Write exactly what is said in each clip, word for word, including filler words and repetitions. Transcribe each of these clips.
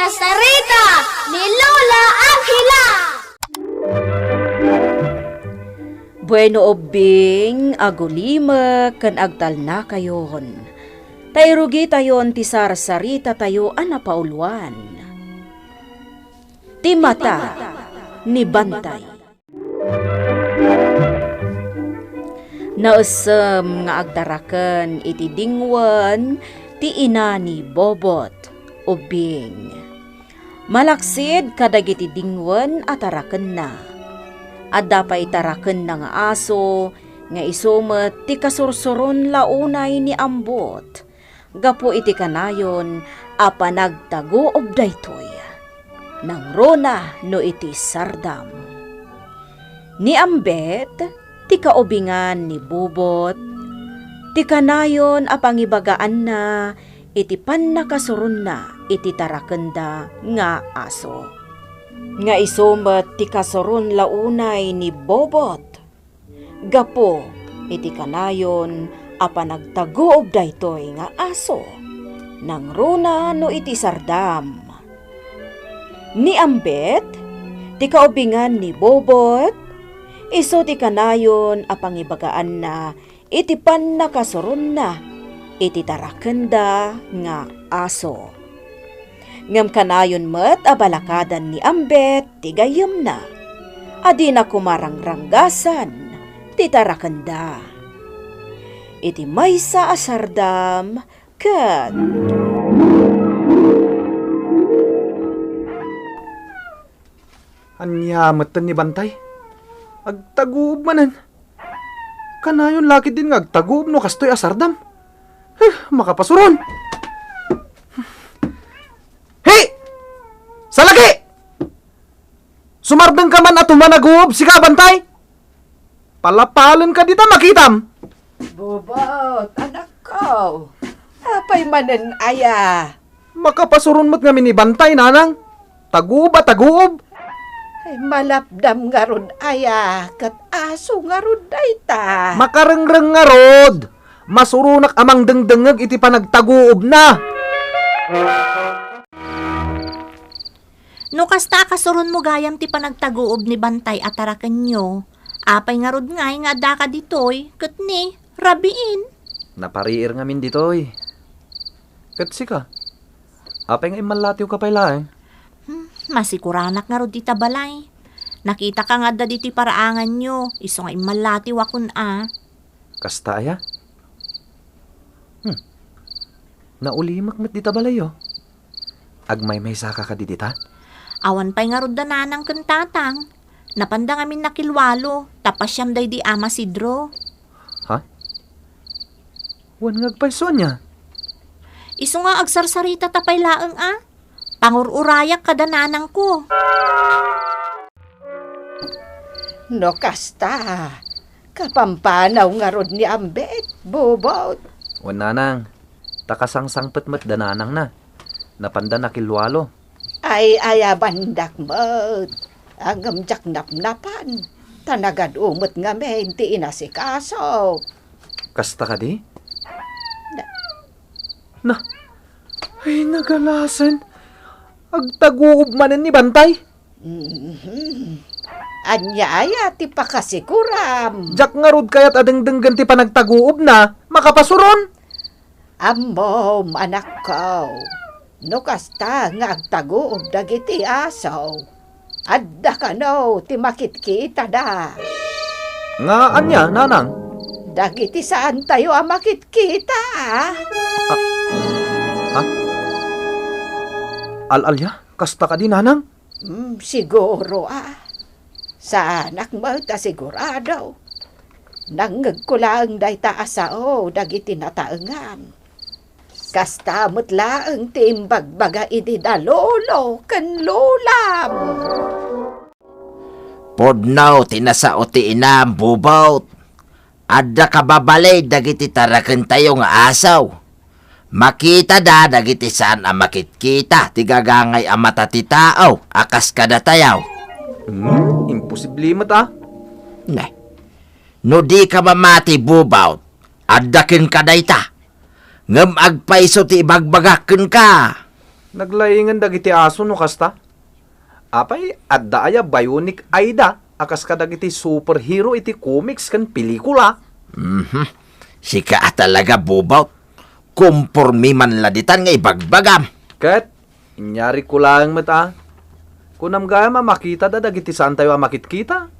Sarita ni Lola Angela. Bueno, ubbing, agulimek ken agtalnakayon. Ta irugitayon ti sarsaritatayo a napauluan. Ti mata ni Bantay. Naessem nga agtaraken iti dingwen ti ina ni Bobot, ubbing. Malaksid kadagiti dingwen a tarakenna. Adda pay tarakenna nga aso, nga isu met ti kasursuron la unay ni Ambot. Gapu iti kanayon a panagtaguob daytoy, nangruna no iti sardam. Ni Ambet, ti kaubingan ni Bobot, ti kanayon a pangibagaanna iti pannakasuronna iti tarakenda nga aso. Nga isu met ti kasuron la unay ni Bobot. Gapu iti kanayon a panagtaguob daytoy nga aso, nangruna no iti sardam. Ni Ambet, ti kaubingan ni Bobot, isu ti kanayon a pangibagaanna iti pannakasuronna iti tarakenda nga aso. Ngem kanayon met a balakadan ni Ambet ti gayyemna a dina koma rangranggasan ti tarakenda. Iti maysa a sardam ket Ania metten ni Bantay? Agtaguob manen. Kanayon la ketdin nga agtaguob no kastoy a sardam. Huh, makapasuron. Hi! Salaki! Sumardengka man a tumanaguob, sika, Bantay? Palapalenka dita makitam. Bobot, anakko. Apay manen aya? Makapasuron met ngamin ni Bantay, nanang. Taguob a taguob. Ay, malapdam ngarud aya, ket aso ngarud dayta. Makarengreng ngarud. Masuronak a mangdengdengngeg iti panagtaguobna. No kasta a kasuronmo gayam ti panagtaguob ni Bantay a tarakenyo, apay ngarud ngay nga addaka ditoy, ket ni, rabiin? Napariir ngamin ditoy. Ket sika, apay nga immallatiwka pay laeng? Hmm, masikuranak ngarud ita balay. Nakitaka nga adda ditoy paraanganyo, isu nga immallatiwakon a. Kasta aya? Hmm. Naulimek met dita balayyo. Agmaymaysaka kadi dita? Awan pay ngarud da nanang ken tatang. Napanda ngamin nakilualo, ta pasiam daydi Ama Sidro. Ha? Wen nga agpayso ania? Isu nga agsarsaritata pay laeng a. Pangur-urayak kada nanangko. No kasta, kapampanaw ngarud ni Ambet, Bobot. Wen nanang, ta kasangsangpet met da nanangna. Napanda nakilualo. Ay, ayabandak met. Ngem diak napnapan, ta nagad-o met ngamin ti inasikaso. Kasta kadi? Na- Na, ay, nagalasen. Agtaguob manen ni Bantay. Mhm. Ania aya ti pakasiguram? Diak ngarud kayat a dengdenggen ti panagtaguobna, makapasuron. Ammom, anakko, no kasta nga agtaguob dagiti aso, adda kano ti makitkitada. Nga ania, nanang? Dagiti saantayo a makitkita, a. A-, ha? Al-alia? Kasta kadi, nanang? Hmm, siguro, a. Saanak met a sigurado. Nangngegko laeng dayta a sao dagiti nataengan. Kasta met laeng ti imbagbaga idi da lolo ken lolam. Pudno ti nasao ti inam, Bubot. Adda kababalin dagiti tarakentayo nga aso. Makitada dagiti saan a makitkita ti gagangay a mata ti tao a kas kadatayo. Hmm, imposible met, a. Ne. No dika mamati, Bubot, adda kenka dayta. Ngem agpayso ti ibagbagak kenka. Naglaingen dagiti aso no kasta. Apay, adda aya bionic eye da a kas kadagiti superhero iti comics ken pelikula? Mhm. Sika a talaga, Bubot. Kompormi man la ditan nga ibagbagam. Ket, inyari ko laeng met a. Kunam gayam a makitada dagiti saantayo a makitkita?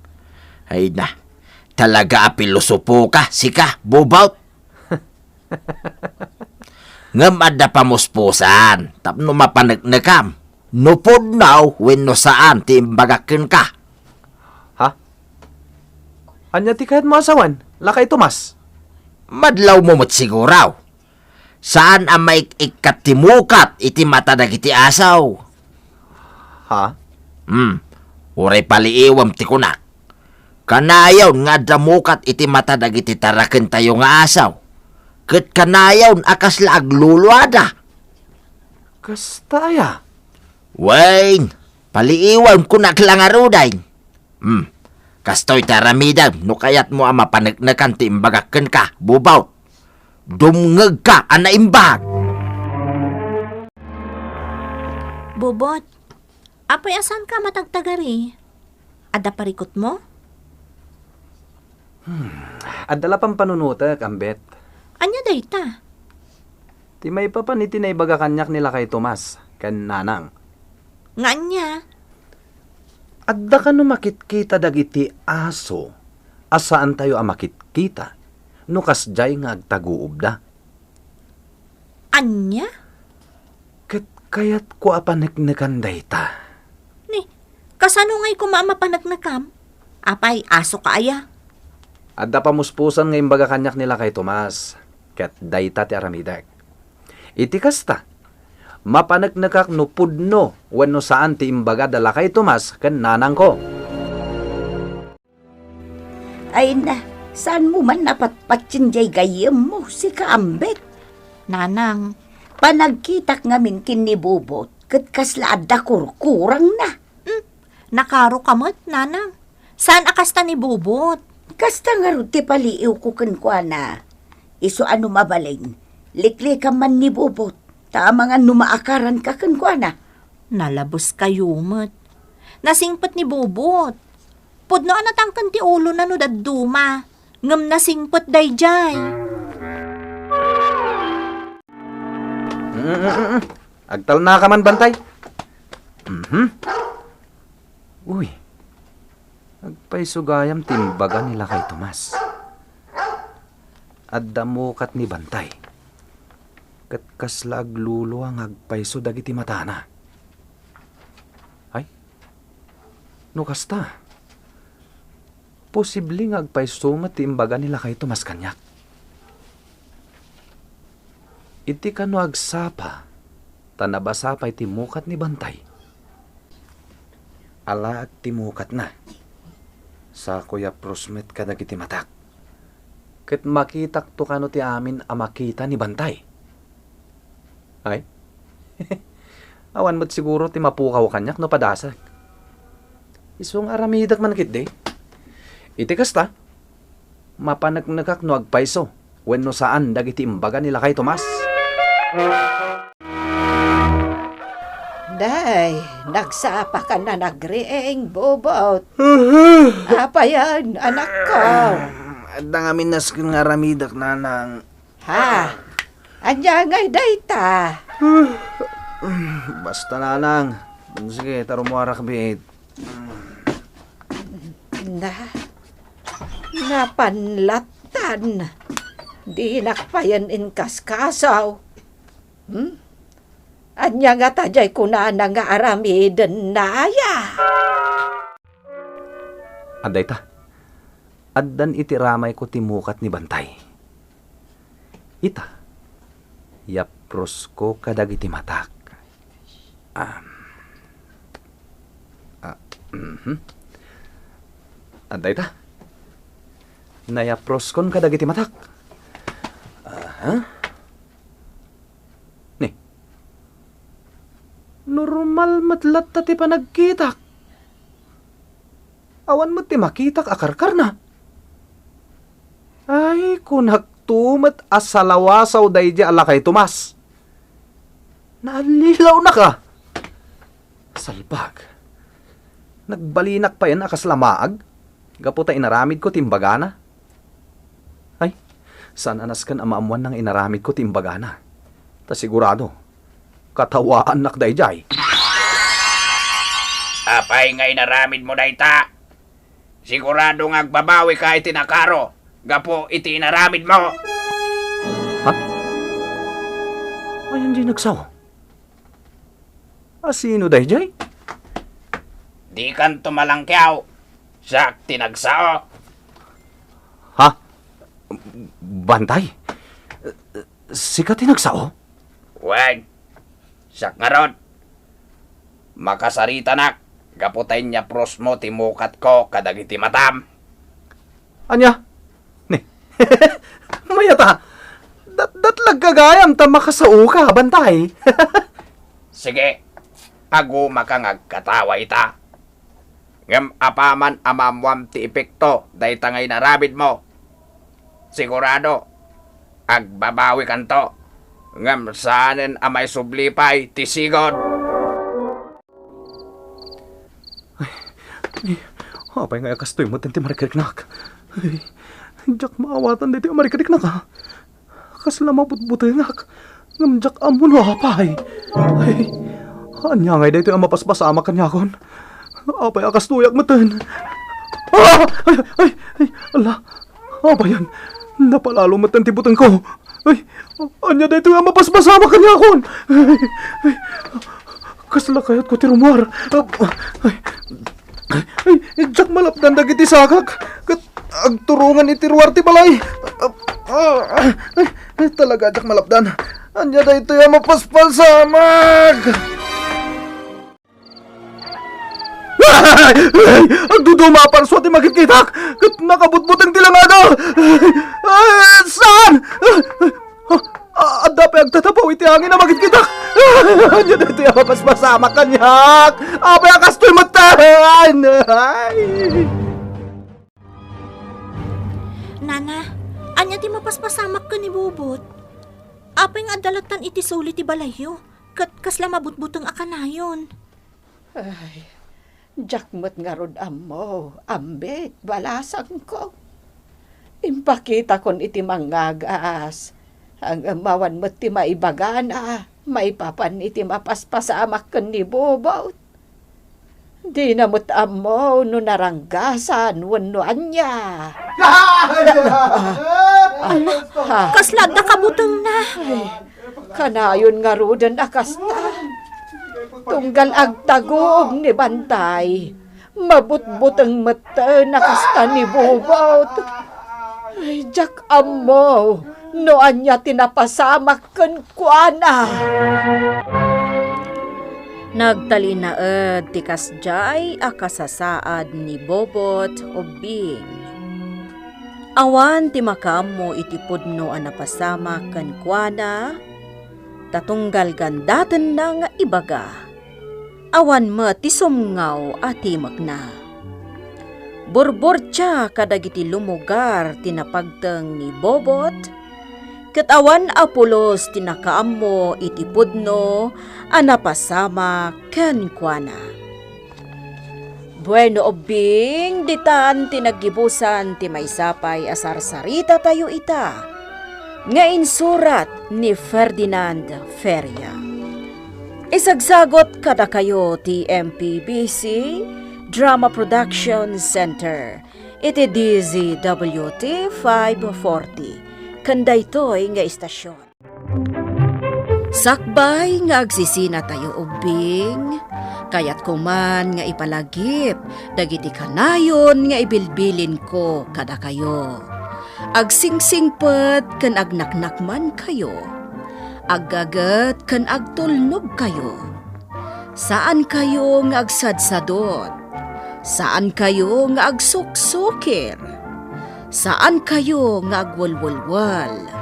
Ay na, talaga a pilosopo ka, sika, Bubot. Ngem adda pamuspusan tapno mapaneknekam no pudno wenno saan ti imbagak kenka. Ha? Ania ti kayatmo a sawen, Lakay Tomas? Madlawmo met siguro. Saan a maik-ikkat ti mukat iti mata dagiti aso. Ha? Hmm. Uray paliiwem ti kunak. Kanayon nga adda mukat iti mata dagiti tarakentayo nga aso. Ket kanayon a kasla agluluada. Kasta aya? Wen, paliiwem kunak la ngaruden. Hmm. Kastoy ti aramidem no kayatmo a mapaneknekan ti imbagak kenka, Bubot. Dumngegka a naimbag! Bubot, apay a saanka matagtagari? Adda parikutmo? Hmm, adda la pampanunotek, Ambet. Ania dayta? Ti maipapan iti naibaga kaniak ni Lakay Tomas ken Nanang. Nga ania? Adda kano makitkita dagiti aso a saantayo a makitkita no kasdiay nga agtaguobda. Ania? Ket kayatko a paneknekan dayta. Ni, kasano ngay koma a mapaneknekam? Apay, asoka aya? Adda pamuspusan nga imbaga kaniak ni Lakay Tomas, ket dayta ti aramidek. Iti kasta, mapaneknekak no pudno wenno saan ti imbaga da Lakay Tomas ken nanangko. Ay na, saanmo man napatpatien diay gayyemmo, sika Ambet? Nanang. Panagkitak ngamin ken ni Bubot, ket kasla adda kurkurangna. Hmm, nakaroka met, Nanang. Saan a kasta ni Bubot? Kasta ngarud ti paliiwko kenkuana. Isu a no mabalin, liklikam man ni Bubot, ta amangan no maakaranka kenkuana. Nalabeskayo met. Nasingpet ni Bubot. Pudno a natangken ti ulona no dadduma, ngem nasingpet daydiay. Mm, mm, mm, mm. Agtalnaka man, Bantay. Mhm. Uy. Agpayso gayam ti imbaga ni Lakay Tomas. Adda mukat ni Bantay. Ket kasla aglulua nga agpayso dagiti matana. Ay, no kasta, posible nga agpayso met ti imbaga ni Lakay Tomas kaniak. Iti kano agsapa, ta nabasa pay ti mukat ni Bantay. Alaek ti mukatna. Sako yapros met kadagiti matak. Ket makitakto kano ti amin a makita ni Bantay. Ay? Awan met siguro ti mapukaw kaniak no padasek. Isu nga aramidek man ketdi. Iti kasta, mapaneknekak no agpayso wenno saan dagiti imbaga ni Lakay Tomas. Day, nagsapa ka na nagriing, Bubot. Apayan, anakko? Adda ngamin nasken nga aramidek, Nanang. Ha? Ania ngay dayta? Basta, Nanang. Sige, ta rumuarak biit. Na, napanlattan. Dinak payen inkaskasaw. Hmm? Ania ngata diay kunana nga aramidenna aya? Adda ita. Addan iti ramayko ti mukat ni Bantay. Ita, yaprosko kadagiti matak. Am. Ah, mhm. Adda ita. Nayaproskon kadagiti matak. Aha. Ni, normal met latta ti panagkitak. Awan met ti makitak a karkarna. Ay, kunakto met a salawasaw daydi a Lakay Tomas. Naallilawnaka. Salbag. Nagbalinak payen a kasla maag gapu ta inaramidko ti imbagana. Ay, saan a nasken a maammoanna nga inaramidko ti imbagana. Ta sigurado, katawaannak daydiay. Apay nga inaramidmo dayta? Sigurado nga agbabawika iti nakaro gapu iti inaramidmo. Ha? Ayan di nagsao? A sino daydiay? Dikanto malangkiaw. Siak ti nagsao. Ha? Bantay? Sika ti nagsao? Wen, siak ngarud. Makasaritanak gapu ta inyaprosmo ti mukatko kadagiti matam. Ania? Ni, mayat a. Dat-, datlag ka gayam ta makasaoka, Bantay. Sige, agumaka nga agkatawa ita. Ngem apaman a maammoam ti epekto dayta nga inaramidmo, sigurado, agbabawikanto. Ngem saanen a maisubli pay ti sigud. Ay, apay nga kastoy met ti marikriknak? Ay, diak maawatan daytoy a marikriknak, a. Kasla mabutbutengak. Ngem diak ammo no apay. Ay, ania ngay daytoy a mapaspasamak kaniakon? Apay a kastoyak metten? Ah! Ay, ay, ay, ala. Apayan, napalalo metten ti butengko. Ay, ania daytoy a mapaspasamak kaniakon? Ay, ay, kasla kayatko ti rummuar. Ay, ay, diak malapdan dagiti sagak. Ket agturongan iti ruar ti balay. Ay, ay, talaga diak malapdan. Ania daytoy a mapaspasamak? Ay! Ay! Agduduma a parsua ti makitkitak! Ket nakabutbuteng ti langada! Ay! Saan? Ah, ah, adda pay agtatapaw iti angin a makitkitak! Ania daytoy a mapaspasamak kaniak? Apay a kastoy metten? Ay! Nana, ania ti mapaspasamak ken ni Bobot? Apay nga adda lattan iti suli ti balayyo? Ket kasla mabutbuteng a kanayon. Ay, diak met ngarud ammo, ambit, balasangko. Impakitakon iti mangngagas, ngem awan met ti maibagana maipapan iti mapaspasamak ken ni Bobot. Dina met ammo no naranggasan wenno ania. Ah, ah, kasla adda kabutengna. Ay, kanayon ngaruden a kasta. Tunggal agtaguog ni Bantay, mabutbuteng metten a kasta ni Bobot. Ay, diak ammo no ania ti napasamak kenkuana. Nagtalinaed ti kasdiay a kasasaad ni Bobot Ubbing. Awan ti makaammo iti pudno a napasamak kenkuana, ta tunggal gandatenna nga ibaga, awan met ti sumngaw a timekna. Burburtia kadagiti lumugar ti napagteng ni Bobot, ket awan a pulos ti nakaammo iti pudno a napasamak kenkuana. Bueno, Ubbing, ditan ti naggibusan ti maysa pay a sarsarita tayo ita nga insurat ni Ferdinand Feria. Isagsagot kadakayo ti M P B C Drama Production Center iti D Z W T five forty ken daytoy nga istasyon. Sakbay nga agsisina tayo, Ubbing, kayatko man nga ipalagip dagiti kanayon nga ibilbilinko kadakayo. Agsingsingpet ken agnaknakmankayo. Aggaget ken agtulnogkayo. Saankayo nga agsadsadot. Saankayo nga agsuksukir. Saankayo nga agwelwelwel.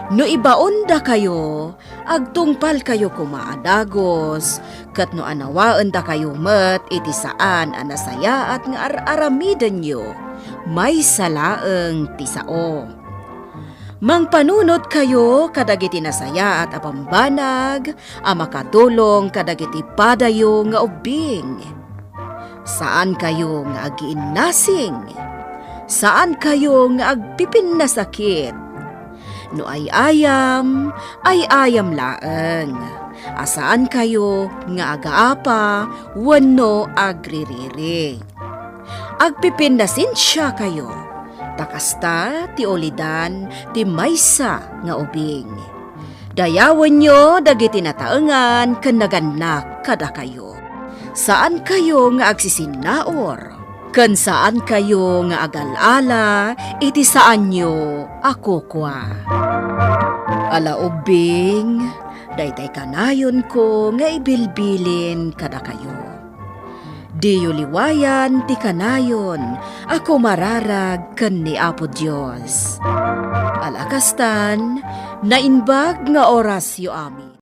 No ibaondakayo, agtungpalkayo koma a dagus, ket no anawaendakayo met iti saan a nasayaat nga ar-aramidenyo, maysa laeng ti sao. Mangpanunotkayo kadagiti nasayaat a bambanag a makatulong kadagiti padayo nga ubbing. Saankayo nga agiinnasing. Saankayo nga agpipinnasakit. No ay-ayam, ay-ayam laeng. A saankayo nga agaapa wenno agririri. Agpipinnasensiakayo, ta kasta ti ulidan ti maysa nga ubing. Dayawenyo dagiti nataengan ken nagannak kadakayo. Saankayo nga agsisinnaur, ken saankayo nga agal-ala iti saanyo a kukua. Ala ubbing, daytay kanayonko nga ibilbilin kadakayo. Diyo liwayan ti kanayon a kumararag ken ni Apo Dios. Ala kastan, naimbag nga orasyo amin.